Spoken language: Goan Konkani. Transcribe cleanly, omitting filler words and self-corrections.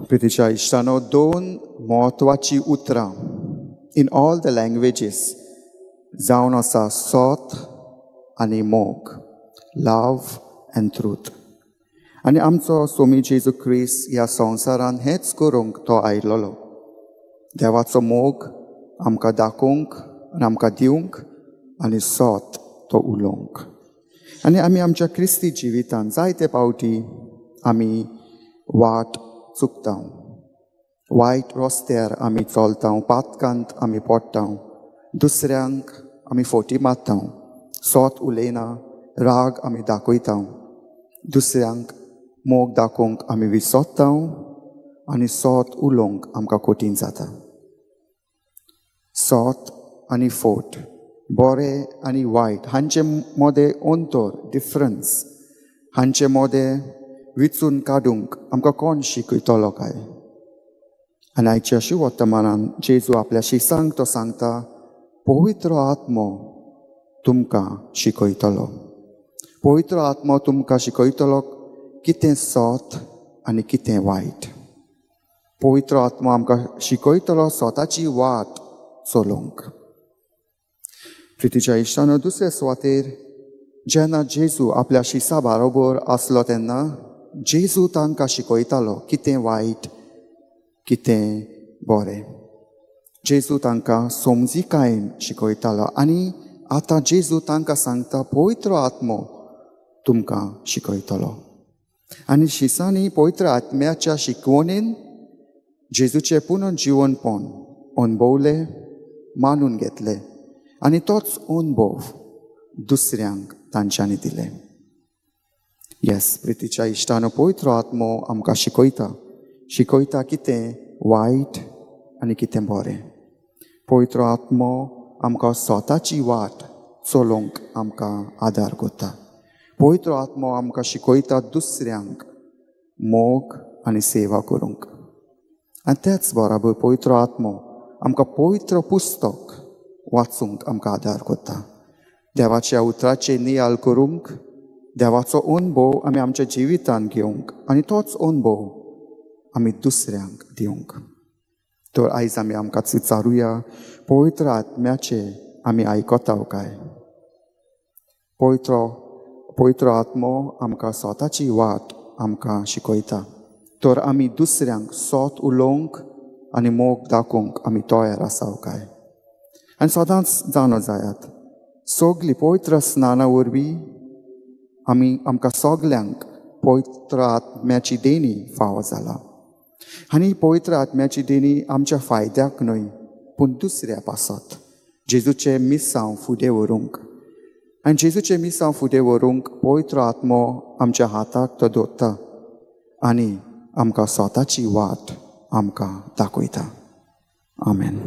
प्रितीच्या इश्टानो, दोन म्हत्वाचीं उतरां इन ऑल the languages जावन आसा सोत आनी मोग, लव एंड ट्रूथ. आनी आमचो स्वामी जेजू क्रिस्त ह्या संवसारान हेंच करूंक तो आयलोलो, देवाचो मोग आमकां दाखोवंक आनी आमकां दिवंक आनी सोत तो उलोवंक. आनी आमी आमच्या क्रिस्ती जिवितान जायते पावटी आमी वाट चुकता, वायट रस्त्यार आमी चलता, पातकांत आमी पडटा, दुसऱ्यांक आमी फोटी मारता, सोत उलयना, राग आमी दाखयता, दुसऱ्यांक मोग दाखोवंक आमी विसरता आनी सोत उलोवंक आमकां कठीण जाता. सोत आनी फोट, बरें आनी वायट हांचे मदें अंतर, डिफरन्स हांचे मदें विचून काडूंक आमकां कोण शिकयतलो काय? आनी आयच्या शुवर्तमानान जेजू आपल्या शिसांक तो सांगता, पवित्र आत्मो तुमकां शिकयतलो, पवित्र आत्मो तुमकां शिकयतलो कितें सोत आनी कितें वायट. पवित्र आत्मो आमकां शिकयतलो सोताची वाट चलोवंक. प्रितीच्या इश्टानो, दुसरे सुवातेर जेन्ना जेजू आपल्या शिसा बरोबर आसलो तेन्ना जेजू तांकां शिकयतालो कितें वायट कितें बरें. जेजू तांकां समजिकायेन शिकयतालो आनी आतां जेजू तांकां सांगता, पवित्र आत्मो तुमकां शिकयतलो. आनी शिसांनी पवित्र आत्म्याच्या शिकवणेन जेजूचें पुनर्जिवनपण अणभवलें, मानून घेतलें आनी तोच अणभव दुसऱ्यांक तांच्यांनी दिलें. येस, प्रितीच्या इश्टानो, पवित्र आत्मो आमकां शिकयता, शिकयता कितें वायट आनी कितें बरें. पवित्र आत्मो आमकां स्वताची वाट चलोवंक आमकां आदार करता. पवित्र आत्मो आमकां शिकयता दुसऱ्यांक मोग आनी सेवा करूंक. आनी तेच बराबर पवित्र आत्मो आमकां पवित्र पुस्तक वाचूंक आमकां आदार करता. देवाच्या उतराचेर नियाळ करूंक, देवाचो अणभव आमी आमच्या जिवितान घेवंक आनी तोच अणभव आमी दुसऱ्यांक दिवंक. तर आयज आमी आमकां विचारुया, पवित्र आत्म्याचे आमी आयकता काय? पवित्र आत्मो आमकां स्वताची वाट आमकां शिकयता, तर आमी दुसऱ्यांक सोत उलोवंक आनी मोग दाखोवंक आमी तयार आसा काय? आनी सदांच जाणो जायात, सगळीं पवित्र स्नाना वरवीं आमी आमकां सगल्यांक पवित्र आत्म्याची देणी फावो जाला. आनी पवित्र आत्म्याची देणी आमच्या फायद्याक न्हय पूण दुसऱ्या पासत, जेजूचें मिसांव फुडें व्हरूंक. आनी जेजूचें मिसांव फुडें व्हरूंक पवित्र आत्मो आमच्या हाताक तो दवरता आनी आमकां स्वताची वाट आमकां दाखयता. आमेन.